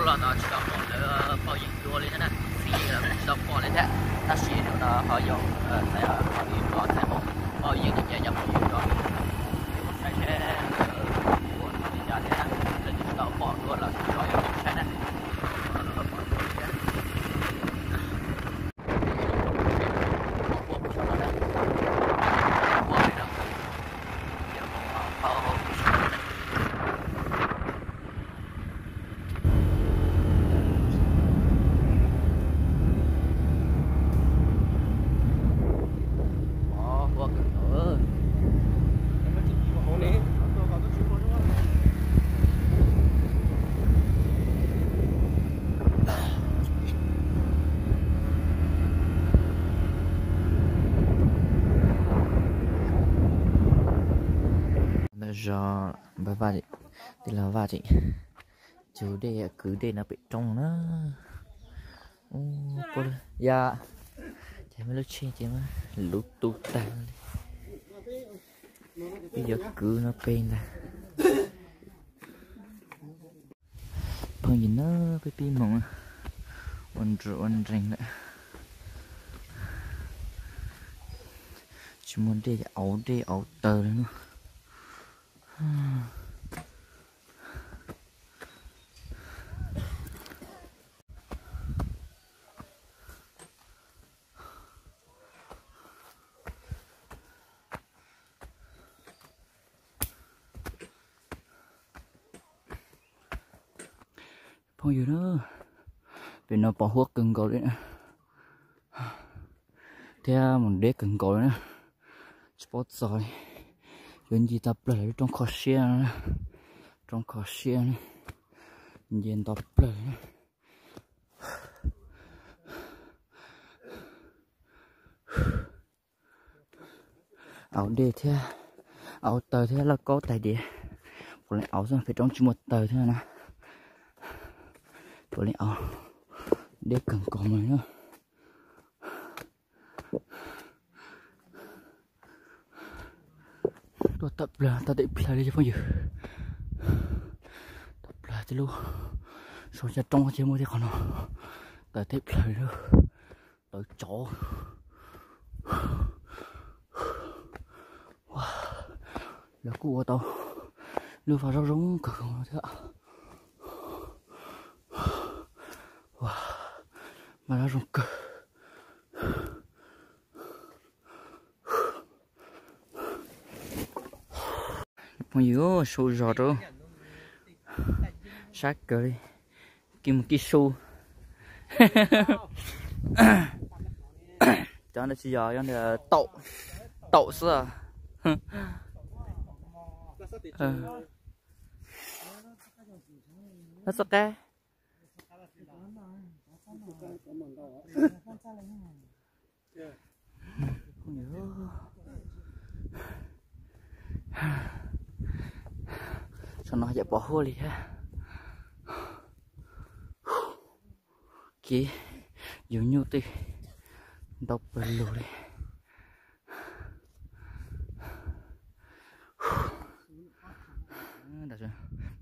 Los no tsis tau pom lawv pauj yeeb dua li thiab na, txiv los tsis tau pom li thiab, tab sis no ho yog txais qhov li rov txais pom pauj yeeb li ces yog pom yeeb rov saib seb ua li cas thiab na, lawv tsis tau pom dua los tsis tau yog saib na. Ntawm zos Npawg Vaj, tij laug Vaj tseem cug dej, kwv dej no pem roob na. Ya, ces muaj lub tsheb ces luv tu tag li. Peb yuav kwv no pem ntag. Phooj ywg na, peb pib moos ua nreeg lawm. Tsis muaj dej ces auv dej auv taws li no. Phooj ywg na, pem no pos huab kawg nkaus li na, thiab mus deb kawg nkaus li na, tsis paub txog li. Yuav nce tau plaws lawm lub roob kho siab, roob kho siab, nce nto plaws. Auv dej thiab, auv taws thiab lauj kaub tais diav, puav leej auv xwb, pem roob tsis muaj taws thiab na, puav leej auv, deb kawg nkaus li na. Tuaj tawm plaws tau tej plawv li cov phooj ywg, tawm plaws tej lub, sau xya roob ces muaj tej qhov no, tawm tej plawv li, tawv tsov. Lawv kuj ua tau lub vaj zaub zoo kawg thiab. Vaj zaub zoo kawg. Phooj ywg, su zog rau sab kawg li, kij mus kij su. Cov ntawd tsis yog, cov ntawd taum, taum xwb. Txoj qab. Saum no ces pos huab li thiab. Kev yug nyuj twb ntau pawg lug li.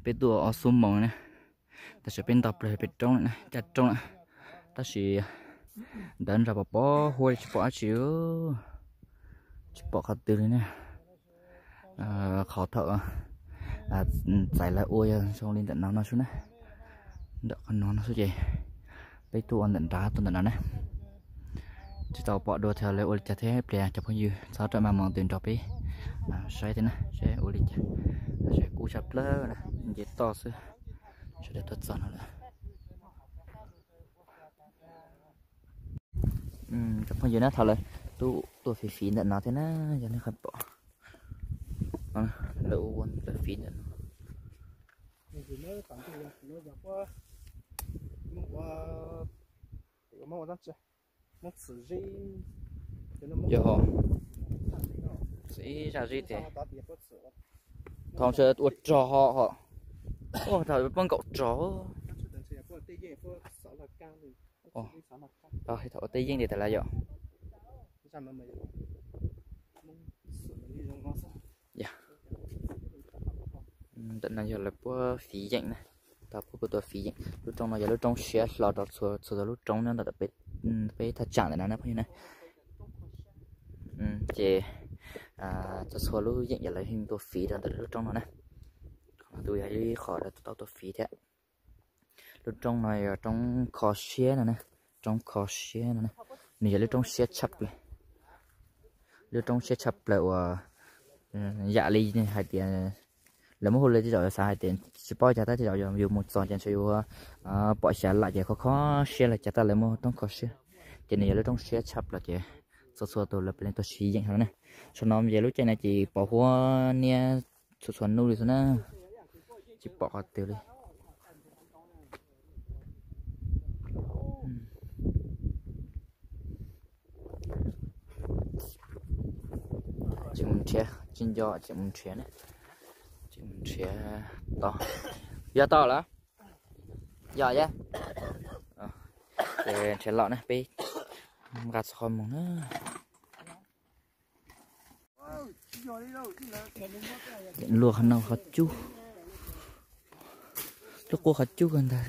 Peb tuaj ob xuab moos na, tab sis peb nto plaws pem roob lawm na, caj roob lawm. Tab sis ntawd nrog pos pos huab li tsis pom dab tsi, tsis pom qhov twg li na. Qhov thaum txais lawv ua yog zoo li ntawm no no xwb na. Ntawm qhov no no xwb ces peb tuaj ua ntawm nrad tuaj ntawm no na. Tsis tau pom dua tias lawv ua li cas thiab, pliag cov phooj ywg txhob rawm maj mus twg nrog peb saib thiab na, saib ua li cas. Sab kub sab plawg na, nce toj xwb, sawv daws tuaj txog no lawm. Cov phooj ywg na, thaum lawv tuaj fiv fiv ntawm no thiab na, yog nej qhov pom lawv ua ntawm fiv ntawm no. Yog, ib zaj zib tias, thaum ntshe ua rog ho, thaum poob nkaum rog. Thaum ua tej yeej tias tas lawm yom. Ntawm no yog lawv puab fiv yeem na. Tau pub kuv tua fiv yeem. Lub roob no yog lub roob siab hlo rau txhua txhua lub roob nyob ntawm peb thaj tsam ntawm no na phooj ywg na. Ces txhua txhua lub yeem yog lawv yeej tua fiv rau ntawm lub roob no na. Qhov no yog ib qho lawv tau tua fiv thiab. Lub roob no yog roob kho siab no na, roob kho siab no na. Nws yog lub roob siab tshaj plaws, lub roob siab tshaj plaws uas yam li hais tias lawv muab hu li tej zaum xav hais tias tsis paub cas tab tej zaum yus mus txog ces ntshe yus pom xyov lam ces kho kho siab los cas tab lawv muab roob kho siab. Ces nws yog lub roob siab tshaj plaws ces txhua txhua tus lawv puav leej tuaj siv yeem hauv no na. Saum no ces lub caij no ces pos huab niab txhua txhua hnub li xwb na, tsis pom qhov twg li. Tsis mus nrhiav, tsis nco tsis mus nrhiav na. Tsis mus nrhiav tod. Yog tod lawm? Yog, yog. Ces nrhiav los na, peb nqa txog qhov mus na. Luaj qhov no qhov cub, lub qub qhov cub kawg ntag.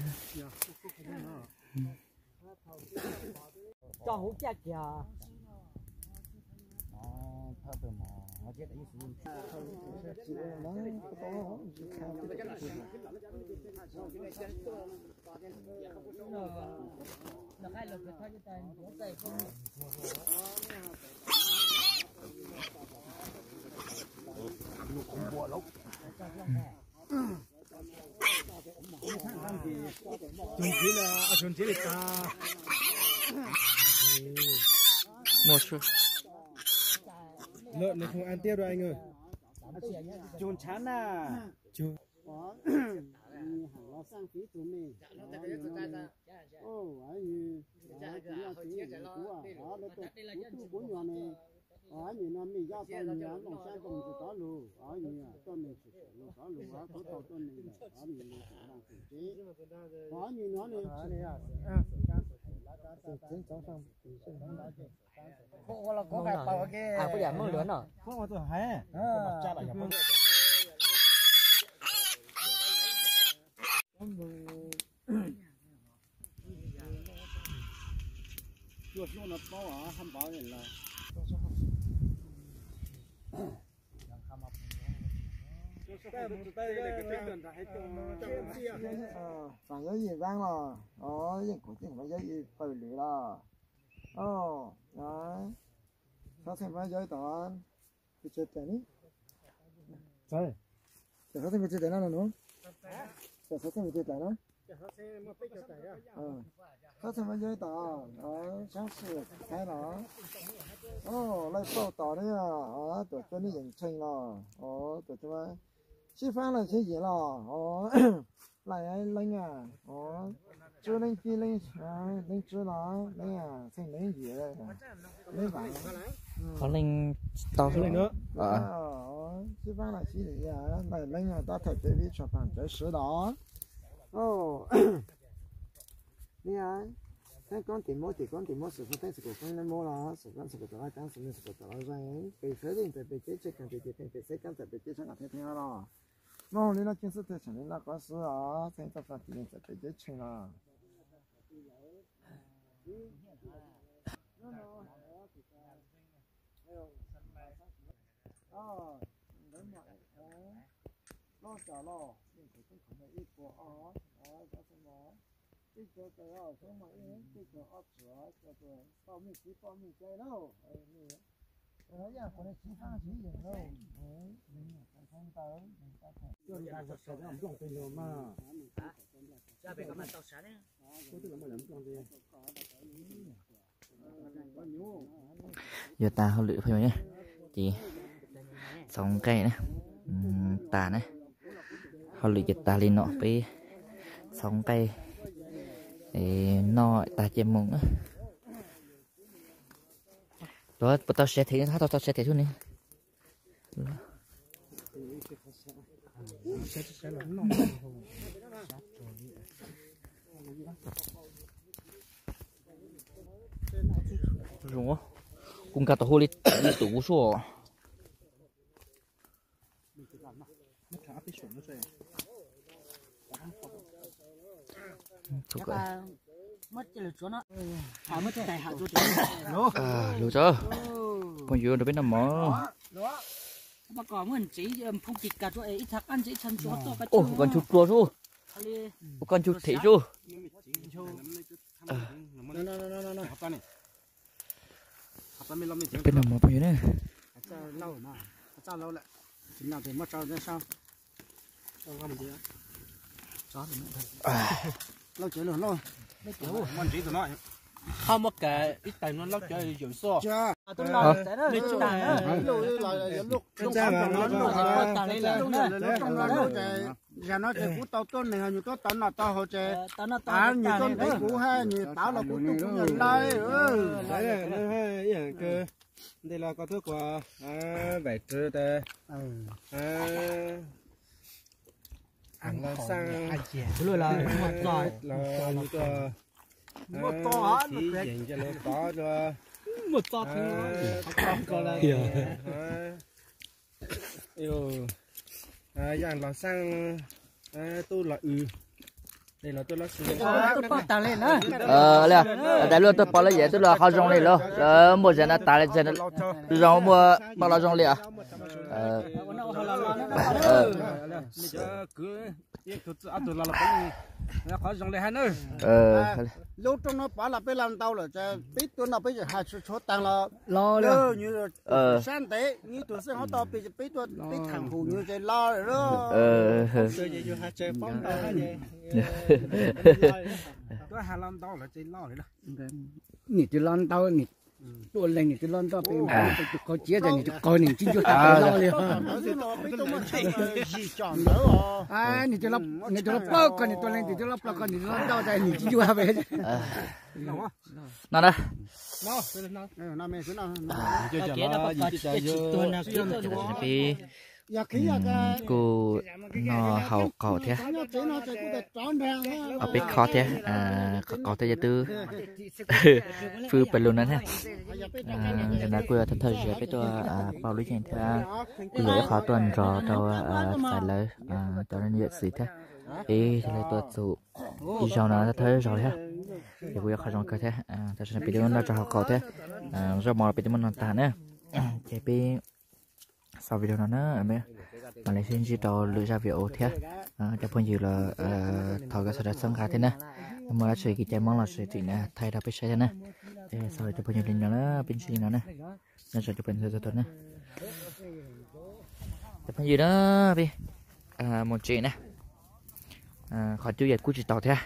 Mus tsuj. Lợn này không ăn tiếp đâu anh ơi. Chun chán à. Chun. Ov, nyuam no me yog tau nyuam nplooj sab nplooj ntsis tov lug, ov nyuam tuaj me tshwm sim lug tov lug, ov kuv tau tuaj me lawm, ov nyuam nws tseem npaj tseem tsev, ov nyuam no ne. Thaum yog yim zaab los, yog kuv tij muab yog yim pawg lwm los. Txhob txheej muab yog tod, kuv tsis tes ne. Txhob txheej kuv tsis tes no no. Txhob txheej kuv tsis tes na. Txhob txheej muab yog tod, saab sim thaib los. Laij pauj tod ne, tuam cuab nej yeem tshee los, tuam cuab sib faab los sib yim los, laij leeb, tswb leeb fib leeb, leeb tswb los leeb txheej leeb yim, leeb vaam. Qhov leej tau sib faab los sib yim, laij leeb tab thawm peb vib tshuaj paam cawv swv los. Ni, theeb koob tim muab tim koob tim muab xwm foob teeb xwm kuv koob muab los xwm koob xwm kuv tom laj kaab xwm nws xwm kuv tom laj zeeg pem sawv zeeg txawm pem ceeb tsheej kaam pem cev pheej pem xeeb kaab txawm pem ceeb tsheej kaam theej theej los. Muaj li no ceeb xwb tej tseem li no qov xwb os, txheej txoj faj tim neeg txawm pem ceeb tsheej los. Loj cas los ib puas ob, ib cov tawm ob txhiab mas ib cov ob txhiab, cov tau mej txiv poj mej cai lauj. Yog qhov no tsis faj tsis yeem lauj. Nplooj tej no mas. Yuav tas hauj lwm phooj ywg, ces txhoov nqaij na, tas na, hauj lwm ces tas li no, peb txhoov nqaij noj tag cia mus na. Luag puas tau siav them, tau tau siav them tub ne. Zoo, kuv nkag tau hu li tus kuv sub. Lug tso, phooj ywg rau peb noj mov. Ua koj nchu plua sub, ua koj nchu them sub. Peb noj mov phooj ywg na. Qhov muab kav ib tais no laub cov yawm xwb. Zag no ces kuv tau tuab neeg, nws tuaj tau noj tau haus ces, nws tuaj ntev kuv hab nws tav los kuv tu kuv nyuag laib. Ntej los koj tuaj kuas vaim rwv tas los xaj los nws tuaj thib yeem nce lawv tod rua. Yaaj los xaj tub los w, los tuaj los xwb. Tais luaj tuaj pom lawv yam twb los qhov zoo li lawm, lawv muaj zag no tas li, zoo muaj pom los zoo li os. Lub rooj no pov los peb los ntau lawm, peb tuaj noj peb hais tshuav taag los, sab ntev ib tug xwb hov tau peb tuaj peb thaam hum nws ces los lawm. Nim twb los ntau, tuaj leeg nim twb los ntau, peb tus qau ciav tas nim tus qau nim tsis ncuag tas los li. Nim twb los plaub ko nim tuaj leeg nim twb los plaub ko nim twb los ntau tas nim tsis ncuag peb. No na. Peb kuj noj haus qaug thiab, peb khob thiab, qaug qaug thiab ces twb fwb pawg lug no thiab. Tam no kuj yog thawj thawj zaug peb tuaj pauj lub yeej thiab, kuj yog ib qho tuaj nrog rau txais lawv cov yawm txiv thiab. Peb thiaj li tuaj txug ib zaug no thawj zaug thiab, ces kuj yog qhov zoo kawg thiab. Tam sim no peb twb noj tau haus qaug thiab, zaub mov peb twb muab noj tag na. Ces peb xaus video no na, mam li sib ntsib rau lwm zaj video thiab. Cov phooj ywg los thov koj sawv daws txhawb nqa thiab na, muaj dab tsi kev cai Hmoob los sis tsim na thaij rau peb saib thiab na. Ces xaus cov phooj ywg li no na, peb ntsib li no na. Nyob zoo cov phooj ywg na, peb mus tsev na. Qhov cub yog kuj tsis tau thiab,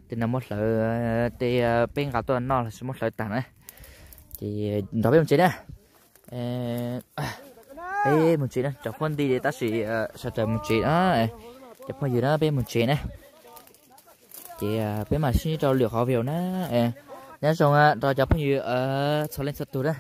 tej no muab hlawv, tej peb nqa tuaj noj los sis muab hlawv tag na. Ces nrog peb mus tsev na. Peb mus tsev na, tsaus huab nti li tab sis sawv daws mus tsev na. Cov phooj ywg na, peb mus tsev na. Ces peb mam sib ntsib rau lwm qhov video na. Nyob zoo rau cov phooj ywg txhua leej txhua tug na.